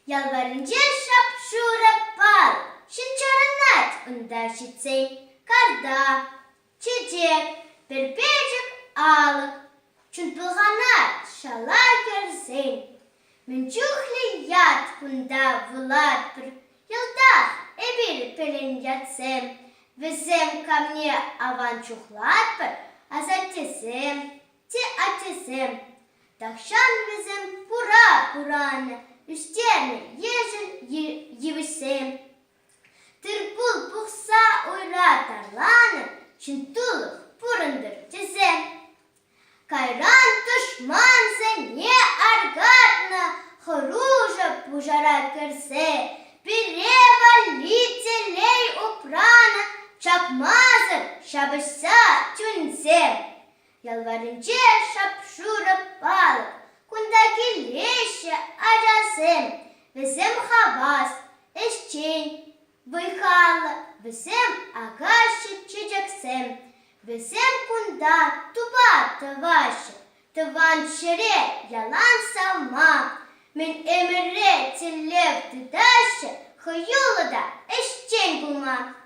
Ял варринче шап-шурӑ пал, ҫын чарӑнать унта ҫитсен. Карта, чечек, пӗр пӗчӗк алӑк, чун пӑлханать шала кӗрсен. Мӗн чухлӗ ят кунта вулатпӑр, йӑлтах эпир пӗлен ятсем. Вӗсем камне аван чухлатпӑр, асаттесем, те аттесем. Тахҫан вӗсем пура пуранӑ, ӳстернӗ ешӗл йывӑҫсем. Тыр-пул пухса уйра тарланӑ, ҫын тулӑх пурӑнтӑр тесе. Кайран тӑшмансене аркатнӑ хӑрушӑ пушара кӗрсе пире валли телей упранӑ чакмасӑр ҫапӑҫса тӳнсе. Ял варринче шап-шурӑ палӑк, кунта килеҫҫӗ ачасем. Вӗсем хавас, ӗҫчен, вӑй-халлӑ, вӗсем акаҫҫӗ чечексем. Вӗсем кунта тупа тӑваҫҫӗ, тӑван ҫӗре ялан савма. Мӗн ӗмӗре тӗллев тытаҫҫӗ хӑюллӑ та ӗҫчен пулма.